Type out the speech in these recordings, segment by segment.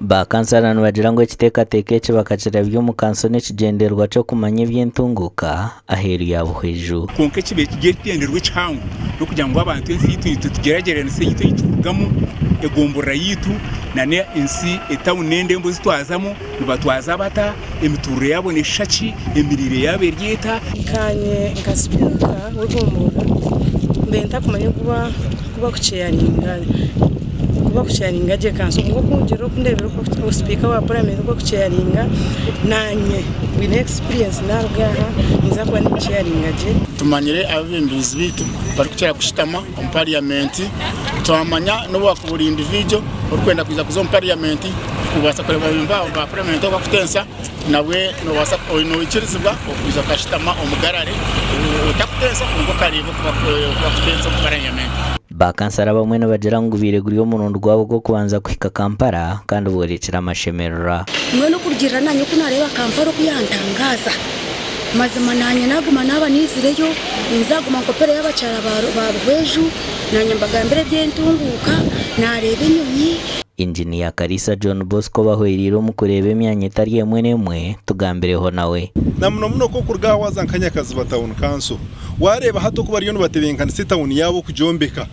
Ba kansara nibagira ngu ekiteekateeko eki bakakirabya omu kanso n'ekigyendererwa ky'okumanya eby'entunguuka aheeru ya Buhweju. Kwonka ekibaire kiri ekigyendererwa ekihango n'okugira ngu abantu ensi yaitu itwe tugyeragyeranise itwe ei turikurugamu, egomborora yaitu nana ensi etawuni n'endembo ezi twazamu nibatwaza bata, emituurire yaabo neeshusha ki, emiriire yaabo eri eta. Nkaanye nka sipiika w'egomborora mbaire ntakumanya oku bakuceyaringa oku bakuceyaringa gye kanso kwonka oku ndikureebera oku sipiika wa paramenti oku arikuceyaringa naanye nyine egisipiriyensi naruga aha ninza kuba ninceyaringa gye. Tumanyire abebembezi baitu barikukira kushutama omu parliament, twamanya n'obu wakuba ori individual orikwenda kwija kuza omu parliament kubaasa kureeba abebembezi ba parliament oku bakutensa nabwe nobaasa noikirizibwa okwija okashutama omu gallery otakutensa kwonka okareeba oku bakutensa omu parliament. Ba kansara abamwe nibagira ngu gubaire guri omurundi gwabo gw'okubanza kuhika Kampala kandi boorekire amashemererwa. Mbwenu okurugiirira naanye oku naareeba Kampala oku yantangaaza, mazima naanye naaguma naaba naizireyo ninza kuguma nkopereyo abakyara ba Buhweju naanye mbagambire eby'entunguuka, naareeba enyonyi. Inginiya Kariisa John Bosco obahwereire omu kureeba emyanya etari emwe n'emwe tugambireho nawe. Na muno muno ku okuruga aha waaza nka Nyakaziba Town Council, waareeba hati oku bariyo nibatebeekanisa etauni yaabo okugyombeka,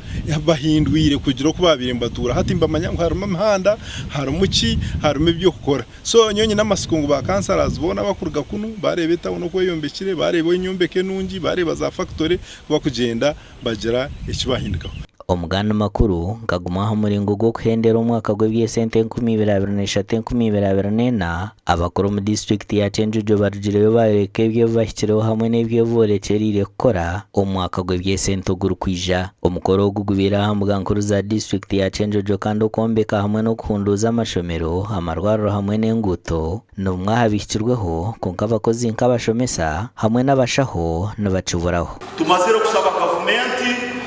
bahindwire kugira oku baabaire nibatuura hati nibamanya ngu harimu emihanda, harimu ki, harimu eby'okukora. So nyowe nyine amatsiko ngu ba councillors boona abakuruga kunu baareeba etauni oku eyombekire, baareeba enyombeka enungi, baareeba za factory, ku bakugyenda bagira eki baahindikaho. Omu gandi makuru, nka gumwe aha muringo gw'okuhendera omwaka gw'eby'esente 2023 2024, abakuru omu disiturikiti ya Kyenjojo barugireyo bayoreka ebi ebi bahikireho hamwe n'ebi ebi borekyereire kukora omu mwaka gw'eby'esente ogurikwija. Omukoro ogu gubaire aha mbuga nkuru za disiturikiti ya Kyenjojo kandi okwombeka hamwe n'okuhunduuza amashomero, amarwariro hamwe n'enguuto ni bumwe aha bihikirweho kwonka abakozi nk'abashomesa hamwe n'abashaho nibakiburaho. Tumazire kusaba gavumenti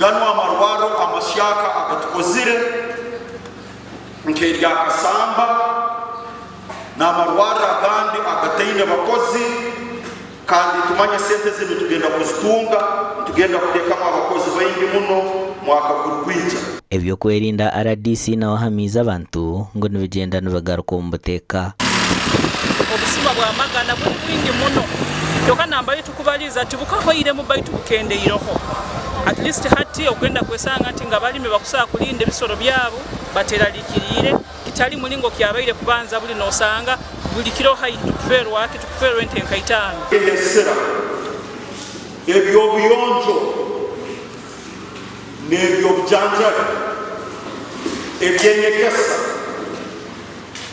ganu amarwariro amahyaka agatukozire nk'erya Kasamba n'amarwariro agandi agataine bakozi kandi nitumanya sente zinu nitugenda kuzitunga nitugenda kuteekamu abakozi baingi muno mwaka gurukwija. Eby'okwerinda rdc nawe ahamiize abantu ngu nibigyenda nibigaruka omu buteeka. Obusuma bw'amagana buri bwingi muno kyonka namba ei tukubaliza tibukahoiremu baitu bukendeireho. At least hati okugenda kwesanga nti ng'abalimi bakusobora kulinda ebisoro byabo baterarikiriire kitali mulingo kyabaire kubanza buli nosanga buli kiro haihi tukufeerwa ki tukufeerwa ente nka itaano. Ehesera, eby'obuyonjo n'eby'obujanjabi, eby'enyegesa,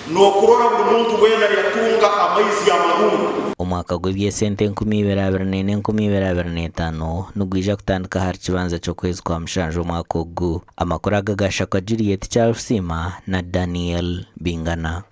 n'okurora buli muntu weena yatunga amaizi amarungi. Omwaka gw'eby'esente 2024 2025 nigwija kutandika ahari Kibanza ky'okwezi kwa mushanju omwaka ogu. Amakuru aga gashakwa Juliet Kyarusiima na Daniel Bingana.